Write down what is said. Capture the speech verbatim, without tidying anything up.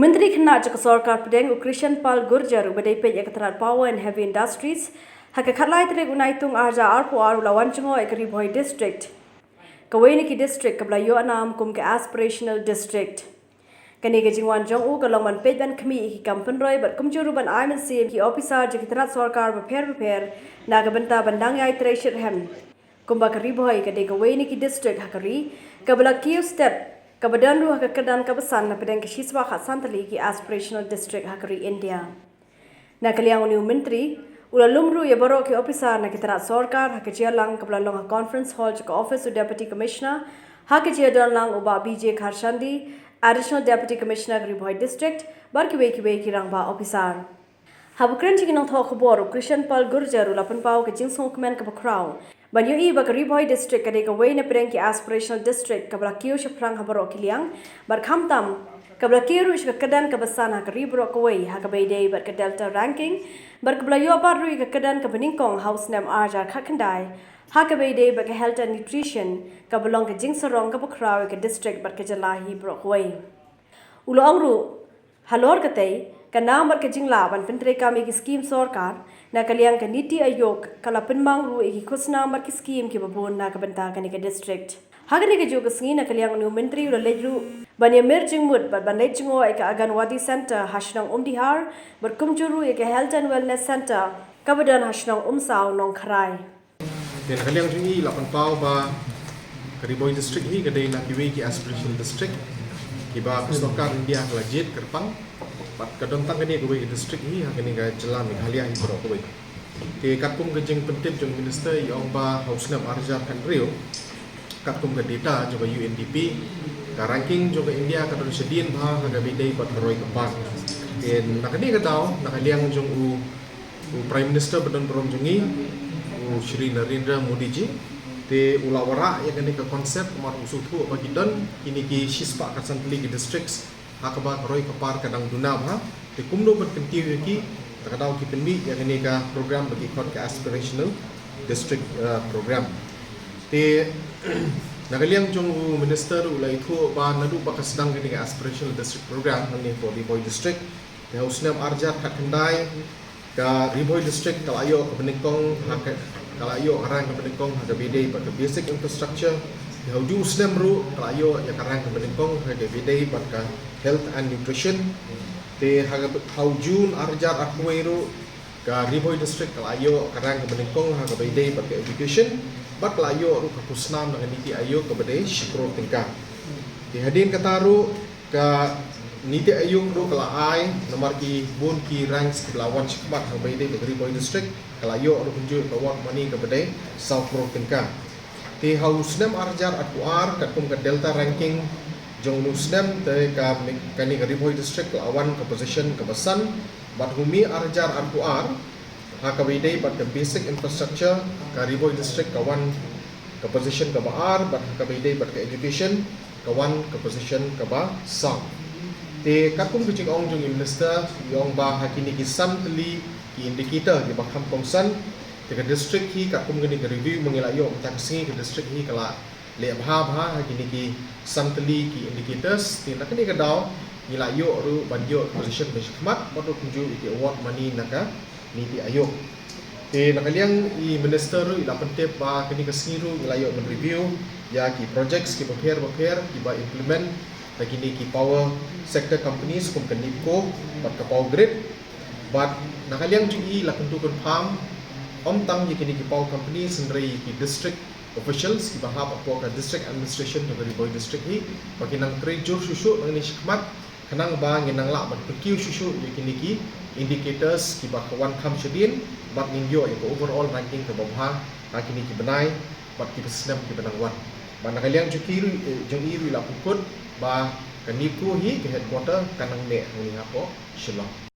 Myntri Khynnah jong ka Sorkar Pdeng u Krishan Pal Gurjar uba dei peit ïa ka tnat Power and Heavy Industries, ha ka khatlai tarik u Naitung arhajar arphew ar u la wan jngoh ïa ka Ri Bhoi District, kawei na ki district kaba la ïoh nam kum ka Aspirational District. Kane ka jingwan jong u ka long ban peit ban khmih ïa ki kam pynroi bad kumjuh ruh ban ai mynsiem ïa ki ophisar jong ki tnat sorkar bapher bapher na ka bynta ban dang ïai trei shitrhem. Kumba ka Ri Bhoi ka dei kawei na ki district ha ka ri kaba la kiew stet, kaba don ruh ha ka kyrdan kaba san na pdeng ka shispah khatsan tylli ki Aspirational District ha ka ri India. Na ka liang une u Myntri u la lum ruh ïa baroh ki ophisar na ki tnat sorkar ha ka jingïalang kaba la long ha Conference Hall jong ka Office u Deputy Commissioner, ha ka jingïadonlang u Bah B J Kharshandi, Additional Deputy Commissioner ka Ri Bhoi District, bad kiwei kiwei ki rangbah ophisar. Haba kren sha ki nongthoh khubor, u Krishan Pal Gurjar u la pynpaw ka jingsngewkmen kaba khraw ban ïohi ba ka Ri Bhoi District ka dei kawei na pdeng ki Aspirational District kaba la kiew shaphrang ha baroh ki liang, bad khamtam kaba la kiew ruh sha ka kyrdan kaba san ha ka ri baroh kawei ha kaba ïadei bad ka Delta Ranking, bad kaba la ïoh bat ruh ïa ka kyrdan kaba nyngkong ha u snem arhajar khatkhyndai ha kaba ïadei bad ka Health and Nutrition, kaba long ka jingsarong kaba khraw ïa ka district bad ka jylla hi baroh kawei. U la ong ruh, halor katei, ka nam bad ka jinglah ban pyntreikam ïa ki skhim sorkar na ka liang ka NITI Aayog ka la pynmang ruh ïa ki khusnam bad ki skhim kiba bun na ka bynta kane ka district. Ha kane kajuh ka sngi na ka liang une u Myntri u la leit ruh ban ïamir jingmut bad ban leit jngoh ïa ka Anganwadi Centre ha shnong Umdihar, bad kumjuh ruh ïa ka Health and Wellness Centre kaba don ha shnong Umsaw, Nongkharai. Te na ka liang jong ngi la pynpaw ba ka Ri Bhoi District hi ka dei na kiwei ki Aspirational District kiba ka sorkar India ka la jied kyrpang, bad ka don tang kane kawei ka district hi ha kane ka jylla Meghalaya hi baroh kawei. Te katkum ka jingpyntip jong u Minister i ong ba ha u snem arhajar khathynriew, katkum ka data jong ka U N D P, ka ranking jong ka India ka don shadien bha ha kaba ïadei bad ka roi ka par. Te na kane ka daw, na ka liang jong u u Prime Minister ba don burom jong ngi, u Shri Narendra Modi ji, te u la wanrah ïa kane ka concept, namar u sngewthuh ba ki don kine ki shispah khatsan tylli ki districts ha kaba ka roi ka par ka dang duna bha, te kumno ban kyntiew ïa ki, te ka daw ki pynmih ïa kane ka program ba ki khot ka Aspirational District, uh, Program. Te na ka liang jong u Minister u la ïathuh ba naduh ba ka sdang kane ka Aspirational District Program hangne ha Ri Bhoi District, te ha u snem arhajar khatkhyndai, ka Ri Bhoi District ka la ïoh kaba nyngkong ha ka, ka la ïoh ka rank kaba nyngkong ha kaba ïadei bad ka basic infrastructure. Te ha u juh u snem ruh ka la ïoh ïa ka rank kaba nyngkong ha kaba ïadei bad ka health and nutrition. Te ha ka, ha u June arhajar arphew wei ruh ka Ri Bhoi District ka la ïoh ka rank kaba nyngkong ha kaba ïadei bad ka education, bad ka la ïoh ruh ka khusnam na ka NITI Aayog kaba dei shi klur tyngka. Te hadien kata ruh ka NITI Aayog ruh ka la ai namar ki bun ki ranks kiba la wan shakhmat ha kaba ïadei bad ka Ri Bhoi District, ka la ïoh ruh kumjuh ka award money kaba dei saw klur tyngka. Te ha u snem arhajar arphew ar katkum ka Delta Ranking jong une u snem, te ka, kane ka Ri Bhoi District ka la wan ka position kaba san, bad ha u May arhajar arphew ar, ha kaba ïadei bad ka basic infrastructure, ka Ri Bhoi District ka wan ka position kaba ar, bad ha kaba ïadei bad ka education ka wan ka position kaba saw. Te katkum ka jingong jong i Minister, i ong ba ha kine ki san tylli ki indicator kiba kham kongsan, te ka district hi katkum kane ka review ba ngi la ïoh mynta ka sngi, ka district hi ka la leh bha bha ha kine ki san tylli ki indicators, te na kane ka daw ngi la ïoh ruh ban ïoh position ba shakhmat bad ruh kumjuh ïa ki award money na ka NITI Aayog. Te na ka liang i Minister ruh i la pyntip ba kane ka sngi ruh ngi la ïoh ban review ïa ki projects kiba pher bapher kiba implement da kine ki power sector companies kum ka NEEPCO bad ka Power Grid. Bad na ka liang jong i la kyntu kynpham ym tang ïa kine ki power companies hynrei ïa ki district officials kiba hap hapoh ka district administration jong ka Ri Bhoi District hi, ba kin nang trei jur shuh shuh nangne shakhmat, khnang ba ngin nang lah ban pynkiew shuh shuh ïa kine ki indicators kiba ka wan kham shadien, bad ngin ïoh ïa ka overall ranking kaba bha ha kine ki bnai bad ki snem kiba nang wan. Bad na ka liang jong ki ruh, eh, jong i ruh i la pynkut ba ka NEEPCO hi ka headquarter ka nang neh hangne hapoh Shillong.